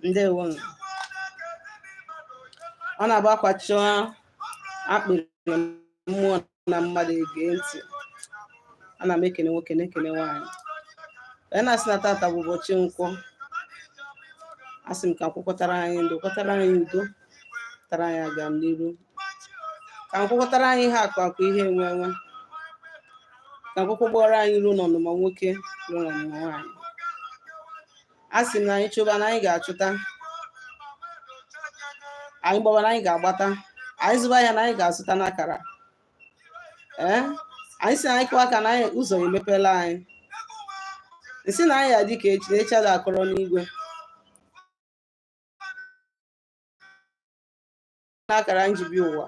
Ndewonu. Ọ na-abụ akwachụọ akpịrị, mmụọ na mmadụ ege ntị. Ana m ekene nwoke, na-ekene nwaanyị, onye na-asị na tata bụ ụbọchị Nkwọ. Asị m ka Nkwọ kwọtara anyị ndụ, kwọtara anyị udo, tara anyị agam n'iru, ka Nkwọ kwọtara anyị ihe akụ akụ, ihe enwe enwe, ka Nkwọ kwọgbọrọ anyị iro na ọnụma nwoke, iro na ọnụma nwaanyị. A sị m na anyị chụba na anyị ga-achụta, anyị gbaba na anyị ga-agbata, anyị zụba ahịa na anyị ga-azụta n'akara. Ee, anyị sị na anyị kụwa aka na anyị ụzọ emepela anyị. Nsị na anyị adị ka echi na echi ada akọrọ n'igwe n'akara anyị ji bịa ụwa.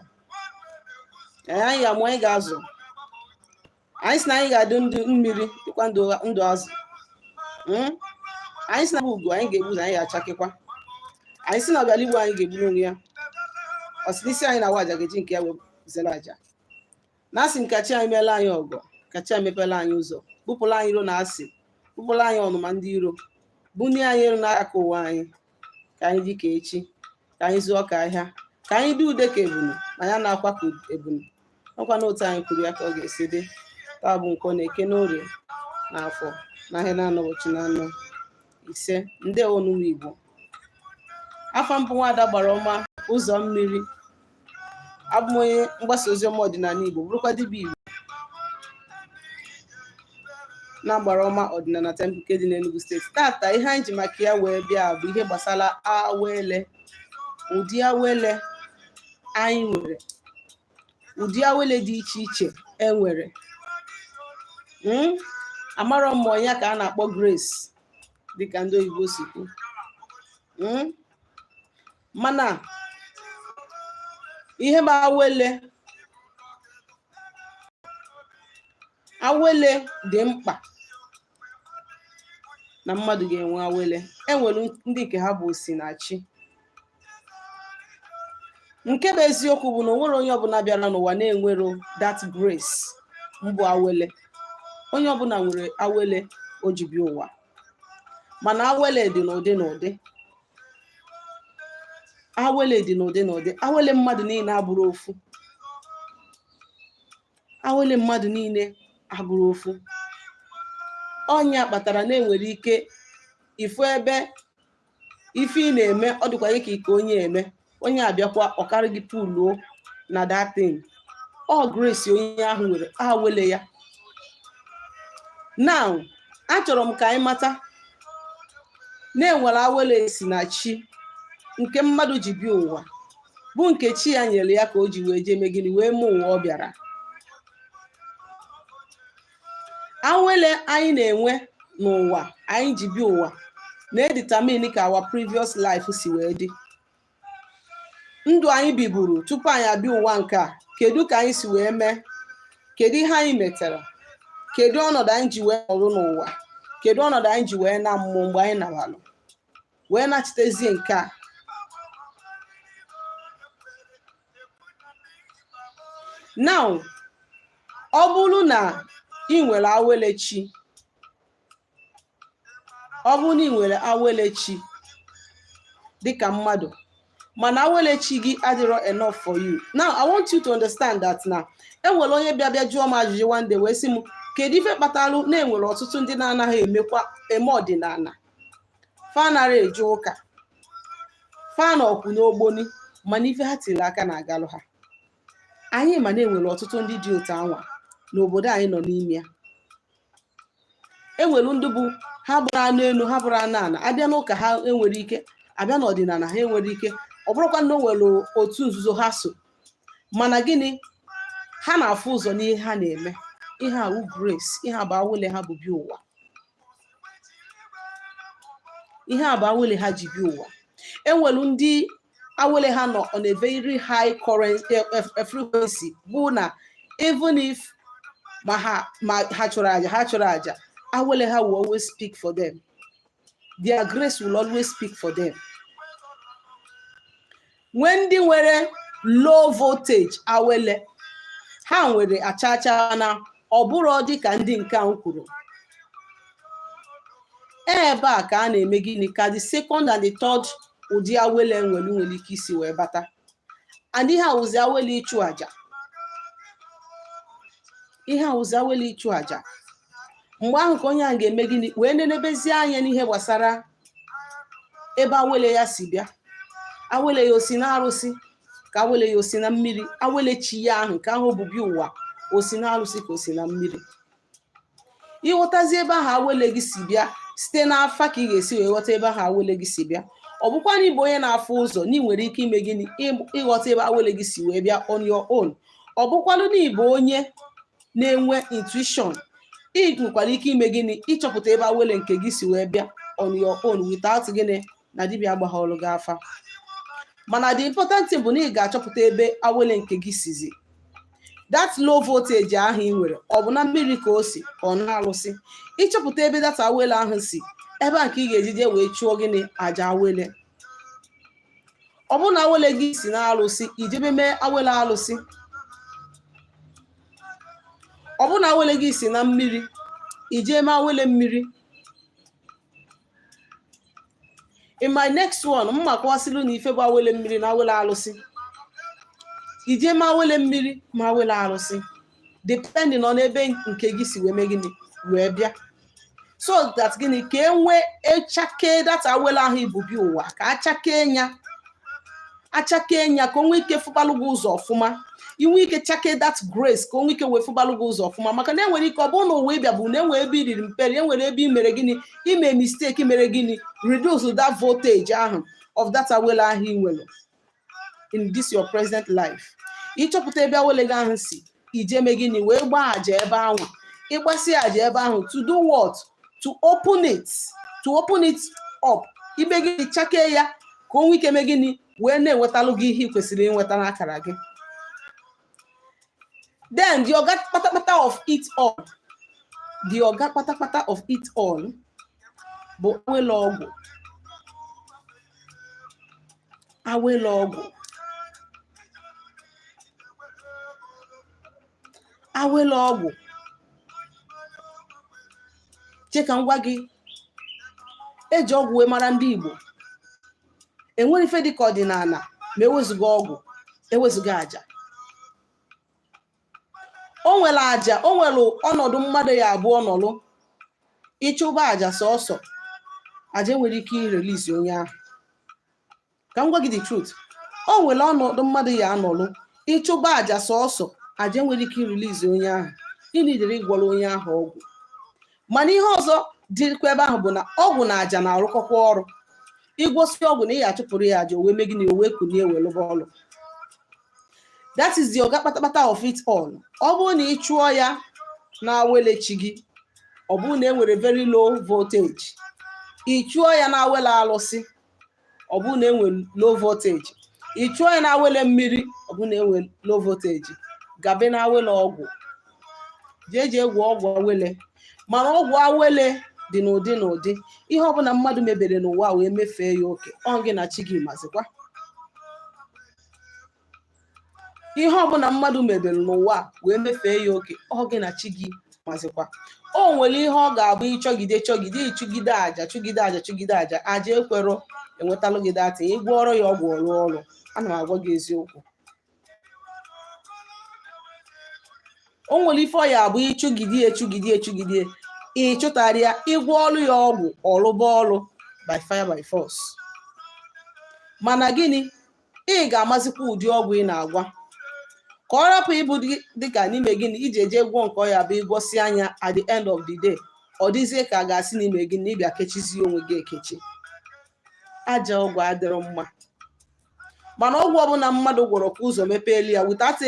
Ee, anyị ga-amụ, anyị ga-azụ. Anyị sị na anyị ga-adị ndụ mmiri, dịkwa ndụ ndụ azụ. Anyị sị na ugo anyị ga-egbu ụzọ, anyị ga-achakịkwa. Anyị sị na ọbịala igbo anyị ga-egburu onwe ya ọsịnisi anyị na awa aja ga-eji nke ya wee zere aja. Na asị m ka chi anyị meela anyị ọgọ, ka chi anyị mepela anyị ụzọ, bupụla anyị iro na asị, bupụla anyị ọnụma ndị iro, bunie anyị elu n'aka ụwa anyị, ka anyị dị ka echi, ka anyị zụọ ka ahịa, ka anyị dị ude ka ebunu ma ya na-akwa ka ebunu. Ọkwa n'otu anyị kwuru ya ka ọ ga-esi dị. Taa bụ Nkwọ, na Eke, na Orie, na Afọ, na ahịa na anọ, ụbọchị na anọ. Ise. Ndewo n'ụmụ Igbo. Afa m bụ Nwaada Gbara Ọma Ụzọ Mmiri. Abụ m onye mgbasa ozi ọma ọdịnala Igbo, bụrụkwa dibịa Igbo na Agbara Ọma Ọdịnala Temple nke dị n'Enugu Steeti. Tata, ihe anyị ji maka ya wee bịa bụ ihe gbasara awele, ụdị awele anyị nwere, ụdị awele dị iche iche e nwere. Amarọ m ya ka a na-akpọ grace, dịka ndị oyibo si kwu. Mana ihe bụ awele, awele dị mkpa na mmadụ ga-enwe awele. Enwere ndị nke ha bụ osinachi. Nke bụ eziokwu bụ na o nwere onye ọbụla bịara n'ụwa na-enwero that grace mbụ awele. Onye ọbụla nwere awele o ji bịa ụwa, mana awele dị n'ụdị n'ụdị. Awele dị n'ụdị n'ụdị. Awele mmadụ niile abụrụ ofu. Awele mmadụ niile abụrụ ofu. Ọ nya kpatara na enwere ike ifu ebe ife ị na-eme, ọ dịkwa gị ka ike onye eme, onye abịakwa ọkarị gị puluo na that thing. Ọ grace onye ahụ nwere, awele ya. Now, achọrọ m ka anyị mata na enwere awele si na chi, nke mmadụ ji bịa ụwa, bụ nke chi ya nyere ya ka o ji wee jee mee gịnị, wee mee ụwa ọ bịara. Awele anyị na-enwe n'ụwa anyị ji bịa ụwa na-edetermine ka our previous life si wee dị, ndụ anyị biburu tupu anyị abịa ụwa nke a. Kedu ka anyị si wee mee? Kedu ihe anyị metara? Kedu ọnọdụ anyị ji wee nọrọ n'ụwa? Kedu ọnọdụ anyị ji wee na mmụọ mgbe anyị nabalụ wee nachitezie nke a? Now, ọ bụrụ na ị nwere awele chi, ọ bụrụ na ị nwere awele chi dịka mmadụ, mana awele chi gị adịrọ enough for you. Now, I want you to understand that na enwere onye bịa bịa jụọ m ajụjụ one day, wee sị m, kedu ife kpatalụ na enwere ọtụtụ ndị na-anaghị emekwa eme ọdịnala, fa anara eje ụka, fa nọkwu n'ogboni, mana ife ha tiri aka na-agalụ ha? Anyị ma na enwere ọtụtụ ndị dị otu anwa n'obodo anyị nọ n'ime ya. Enwere ndị bụ ha bụrụ anụ elu, ha bụrụ anụ ana. Abịa n'ụka, ha enwere ike. Abịa n'ọdịnala, ha enwere ike. Ọ bụrụkwa na o nwere otu nzuzo ha so, mana gịnị, Ha na-afụ ụzọ n'ihe ha na-eme. Ihe a wụ grace, ihe a bụ awele ha bụ bịa ụwa, ihe a bụ awele ha ji bịa ụwa. Enwelu ndị awele ha nọ on a very high current frequency, bụ na even if ma ha chụrụ aja, ha chụrụ aja, awele ha will always speak for them. Their grace will always speak for them. Nwee ndị nwere low voltage awele. Ha nwere achacha na ọ bụrụ dịka ndị nke a m kwuru ebe a ka a na-eme gịnị, ka the second and the third ụdị awele nwere ike isi wee bata. And ihe awụzi awele ịchụ aja, ihe awụzi awele ịchụ aja. Mgbe ahụ ka onye ahụ ga-eme gịnị, wee nenebezie anya n'ihe gbasara ebe awele ya si bịa. Awele ya osi na arụsị, ka awele ya osi na mmiri? Awele chi ya ahụ nke ahụ bụbi ụwa, osi na arụsị ka osi na mmiri? Ịghọtazi ebe ahụ awele gị si bịa site n'afa, ka ị ga-esi wee ghọta ebe ahụ awele gị si bịa. Ọ bụkwa na ịbụ onye na-afụ ụzọ na ị nwere ike ime gịnị, ịghọta ebe awele gị si wee bịa on your own. Ọ bụkwanụ na ịbụ onye na-enwe intuition, ị nwekwara ike ime gịnị, ịchọpụta ebe awele nke gị si wee bịa on your own without gịnị, na dibịa agbaghọrọ gị afa. Mana the important thing bụ na ị ga-achọpụta ebe awele nke gị sizi. That low voltage ahụ ị nwere, ọ bụ na mmiri ka o si, ka ọ na-alụsị? Ịchọpụta ebe that awele ahụ si, ebe a ka ị ga-ejije wee chụọ gịnị, aja awele. Ọ bụrụ na awele gị si na alụsị, ijebe mee awele alụsị. Ọ bụrụ na awele gị si na mmiri, ije mee awele mmiri. In my next one, m ma akọwasịrị na ife bụ awele mmiri na awele alụsị. Ije mee awele mmiri ma awele alụsị, depending on ebe nke gị si wee mee gịnị, wee bịa, so that gịnị, ka e nwee echake that awele ahụ ibubi ụwa, ka achake ya, achake ya, ka o nwee ike fụbalụ gị ụzọ ọfụma. Inwe ike chake that grace, ka o nwee ike wee fụbalụ gị ụzọ ọfụma. Maka na enwere ike ọ bụrụ na ụwa ịbịa bụ na enwere ebe iriri mperi, enwere ebe i mere gịnị, ime mistake, mere gịnị, reduce that voltage ahụ of that awele ahụ ị nwere in this your present life. Ịchọpụta ebe awele gị ahụ si, ije mee gịnị, wee gbaa aja ebe ahụ. Ịgbasi aja ebe ahụ to do what? To open it, to open it up. Ime gịnị, chake ya, ka o nwee ike mee gịnị, wee na-enwetalụ gị ihe ị kwesịrị ịnweta n'akara gị. Then the oga kpatakpata of it all, the oga kpatakpata of it all bụ awele ọgwụ. Awele ọgwụ, awele ọgwụ. Che ka m gwa gị, eji ọgwụ wee mara ndị Igbo. Enwere ife dịka ọdịnala ma ewezuga ọgwụ, ewezuga aja. O nwere aja, o nwere ọnọdụ mmadụ ya abụọ nọlụ ịchụba aja sọsọ aja nwere ike irelease onye ahụ. Ka m gwa gị the truth, o nwere ọnọdụ mmadụ ya anọlụ ịchụba aja sọsọ aja nwere ike irelease onye ahụ. Ịnidere ịgwọrọ onye ahụ ọgwụ. Mana ihe ọzọ dịkwa ebe ahụ bụ na ọgwụ na aja na-arụkọkwa ọrụ. Ịgwọsị ọgwụ na ị ga-achụpụrụ ya aja, o wee mee gịnị, o wee kunie wee lụba ọrụ. That is the oga kpatakpata of it all. Ọ bụrụ na ị chụọ ya na awele chi gị, ọ bụrụ na e nwere very low voltage, ị chụọ ya na awele alụsị, ọ bụrụ na e nwere low voltage, ị chụọ ya na awele mmiri, ọ bụrụ na e nwere low voltage, gabe na awele ọgwụ, jee jee gwọọ ọgwụ awele. Mana ọgwụ awele dị n'ụdị n'ụdị. Ihe ọbụla mmadụ mebere n'ụwa wee mefee ya oke, ọ gị na chi gị mazikwa. Ihe ọbụla mmadụ mebere n'ụwa wee mefee ya oke, ọ gị na chi gị mazikwa. O nwere ihe ọ ga-abụ ịchọgide chọgide, ịchụgide aja, chụgide aja, chụgide aja, aja ekwerọ enwetalụ gị that, ịgwọrọ ya ọgwụ ọrụ ọrụ. Ana m agwa gị eziokwu. O nwere ife ọ ya abụ ịchụgide, echugide, echugide, ịchụtara ya, ịgwọ ọrụ ya ọgwụ, ọlụba ọrụ by fire by force. Mana gịnị, ị ga-amazikwa ụdị ọgwụ ị na-agwa, ka ọ rapụ ịbụ dịka n'ime gịnị, iji eje gwọọ nke ọ ya bụ ịgwọsi anya, at the end of the day ọ dịzie ka a ga-asị n'ime gịnị, ịbịa kechizie onwe gị ekechi. Aja ọgwụ adịrọ mma. Mana ọgwụ ọbụla mmadụ gwọrọ ka ụzọ mepeelu ya without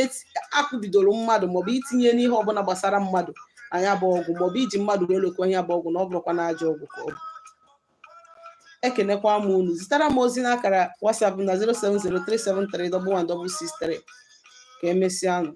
akụbidoro mmadụ maọbụ itinye n'ihe ọbụla gbasara mmadụ na ya bụ ọgwụ, maọbụ iji mmadụ wee lokọ ya bụ ọgwụ, na ọ bụrụkwa na ajọ ọgwụ ka ọ bụ. Ekenekwa m unu. Zitara m ozi n'akara WhatsApp na 07037311663. Ka emesịanụ.